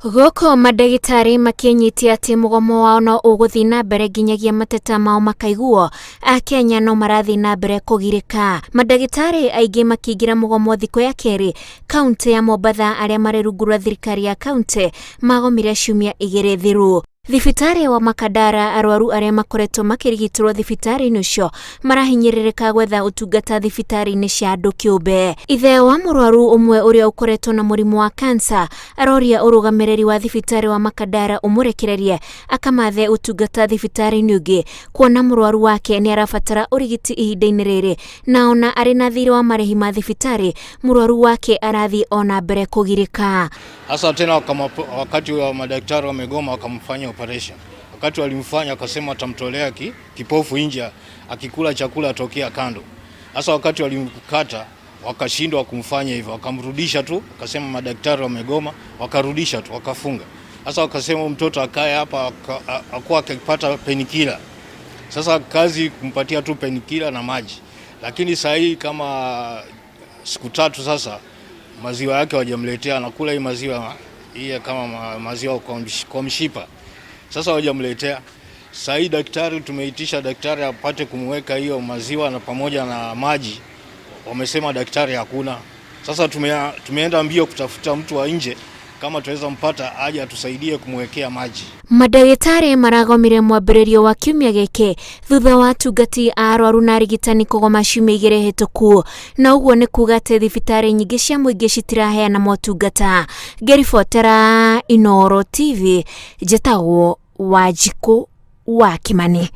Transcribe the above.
Gũkũ mandagĩtarĩ makĩnyitia atĩ mũgomo wao no ũgũthiĩ na mbere nginyagia mateta mao makaiguo, Akenya no marathiĩ na mbere kũgirĩka. Mandagĩtarĩ aingĩ makĩingĩra mũgomo thikũ ya kerĩ kaunti ya Mombatha arĩa marĩ rungu rwa thirikari ya kaunti magomire ciumia igĩrĩ thiru. Thibitarĩ wa Makadara arwaru arĩa makoretwo makĩrigitĩrwo thibitarĩ-inĩ ũcio marahinyĩrĩrĩka gwetha ũtungata thibitarĩ-inĩ cia andũ kĩũmbe. Ithe wa mũrwaru ũmwe ũrĩa ũkoretwo na mũrimũ wa kansa aroria ũrũgamĩrĩri wa thibitarĩ wa Makadara ũmũrekererie akamathe ũtungata thibitarĩ-inĩ ũngĩ kuona mũrwaru wake nĩ arabatara ũrigiti ihinda-inĩ rĩrĩ na ona arĩ na thirĩ wa marĩhi ma thibitarĩ mũrwaru wake arathiĩ ona mbere kũgirĩka. Hasa tena wakati wa madaktari wamegoma, wakamfanya operation. Wakati walimfanya wakasema watamtolea kipofu nje, akikula chakula atokea kando. Hasa wakati walimkata wakashindwa kumfanya hivyo, wakamrudisha tu, wakasema madaktari wamegoma, wakarudisha tu, wakafunga. Sasa wakasema mtoto akae hapa akuwa akipata painkiller. Sasa kazi kumpatia tu painkiller na maji, lakini saa hii kama siku tatu sasa maziwa yake hawajamletea, anakula hii maziwa hii kama maziwa kwa mshipa. Sasa hawajamletea. Saa hii daktari tumeitisha daktari apate kumweka hiyo maziwa na pamoja na maji, wamesema daktari hakuna. Sasa tumeenda mbio kutafuta mtu wa nje kama tuweza mpata aje atusaidie kumwekea maji. Mandagĩtarĩ maragomire mwambĩrĩrio wa kiumia gĩkĩ thutha wa atungati a arwaru na arigitani kũgoma ciumia igĩrĩ hĩtũku, na ũguo nĩ kuga atĩ thibitarĩ nyingĩ cia mũingĩ citiraheana motungata. Ngĩribotera Inooro TV, njĩtagwo Wanjikũ wa Kimani.